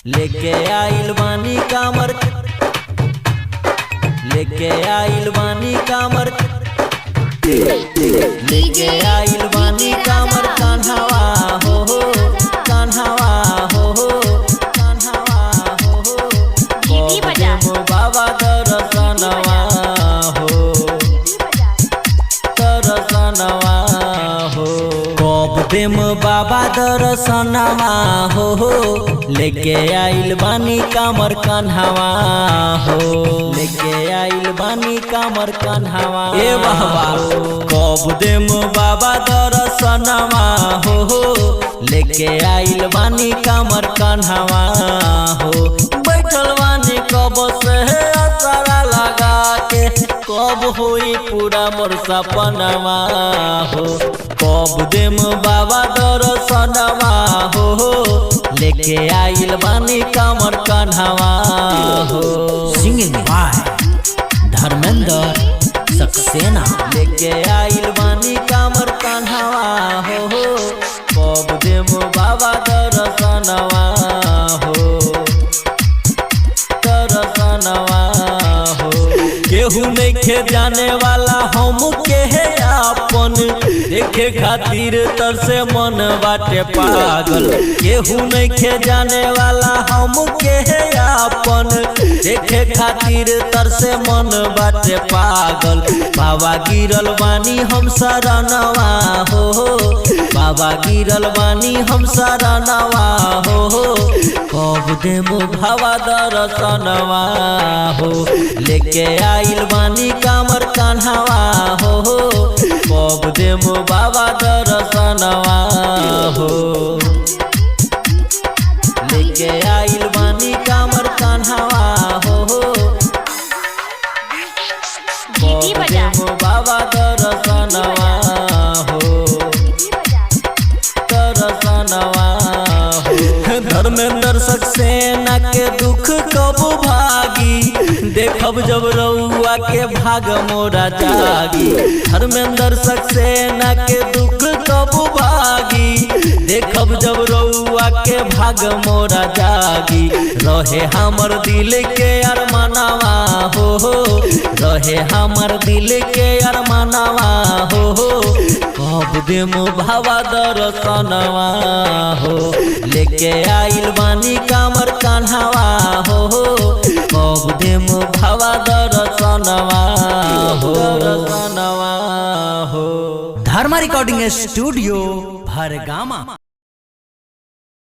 लेके आइल बानी कामर, लेके आइल बानी कामर, लेके आइल बानी कामर कान्हावा हो हो, कान्हावा हो हो, कान्हावा हो हो। गीती बजा। बाबा दरसनवा हो, दरसनवा हो। कब देम बाबा दरसनवा हो हो, लेके आइल बानी कामर कान्हावा हो, लेके आइल बानी कामर कान्हावा। ए बाबा कब देम बाबा दरसनवा हो हो, लेके आइल बानी कामर कान्हावा हो। बैठल बानी कब से असरा लगा के, कब होई पूरा मोर सपनवा हो। कब देम बाबा दरसनवा हो हो, लेके आइल बानी कामर कान्हावा हो। Singing by Dharmendra Saxena. लेके आइल बानी कामर कान्हावा हो हो, कब देम बाबा दरसनवा हो, दरसनवा हो। केहू नइखे जाने वाला हम के है आपन, देखे खातिर तरसे मन बाटे पागल। केहू नइखे जाने वाला हम के है आपन, देखे खातिर तरसे मन बाटे पागल। बाबा गिरल बानी हम शरणवा हो हो, बाबा गिरल बानी हम शरणवा हो हो। कब देम भावा दरसनवा हो, लेके आइल बानी कामर कान्हावा हो हो। कब देम बाबा दरसनवा हो, लेके आइल बानी कामर कान्हावा हो हो। गीती कब बजा। देम बाबा दरसनवा हो, दरसनवा हो। धर्मेंद्र सक्सेना के दुख कब भागी, देखब जब रउआ के भाग मोरा जागी। धर्मेंद्र सक्सेना के दुख कब भागी, देखब जब रउआ के भाग मोरा जागी। रहे हमर दिल के अरमानवा हो हो, रहे हमर दिल के अरमानवा हो हो। कब देम भावा दरसनवा हो, लेके आइल बानी कामर कान्हावा हो हो। कब देम भावा दरसनवा हो, दरसनवा हो। धर्मा रिकॉर्डिंग स्टूडियो भरगामा।